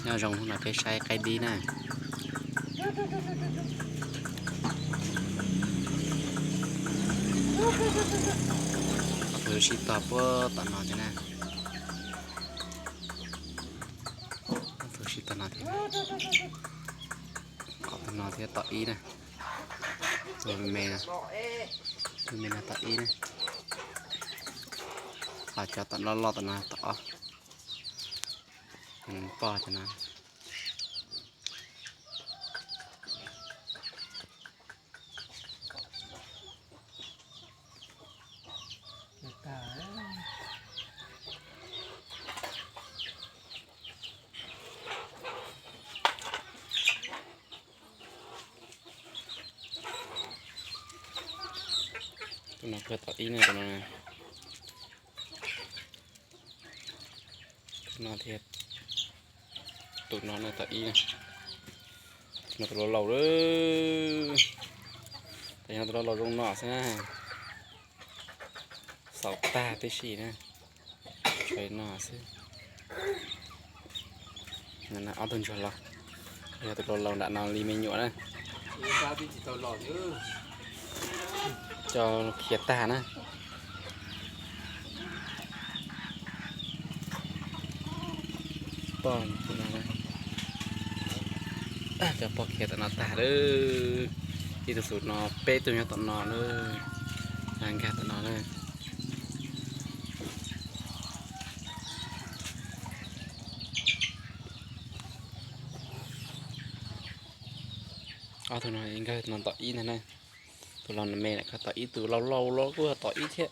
Nyob zoo hnub no peb saib qaib dib na. Ob tug sib tog puag tom no thiab na. Ob tug sib tog no thiab. Ob tug no thiab tom ib na. Tus me, tus me no tom ib na. Ho cov tom loj loj tom no tom ob. Poj cov no. Tus no kawg tom ib na, tus no. Tus no thiab. Tus no na tom ib na. Tus no tus laus laus lawm. Tus no tus laus laus zoo no xwb na. Xaus tag tib si na. Tsuas li no xwb. Ob tug ntsuag los, yog tus laus laus nram no li me nyuam na. Coj khiav tag na. Poj, cov poj khiav tom no tag lawm. Ib tug xus no, peb tug nyob tom no na. Nkag tom no na. Ob tug no nkag no tom ib ntag na. Tus laus me na, tom ib, tus laus laus los kuj yog tom ib thiab.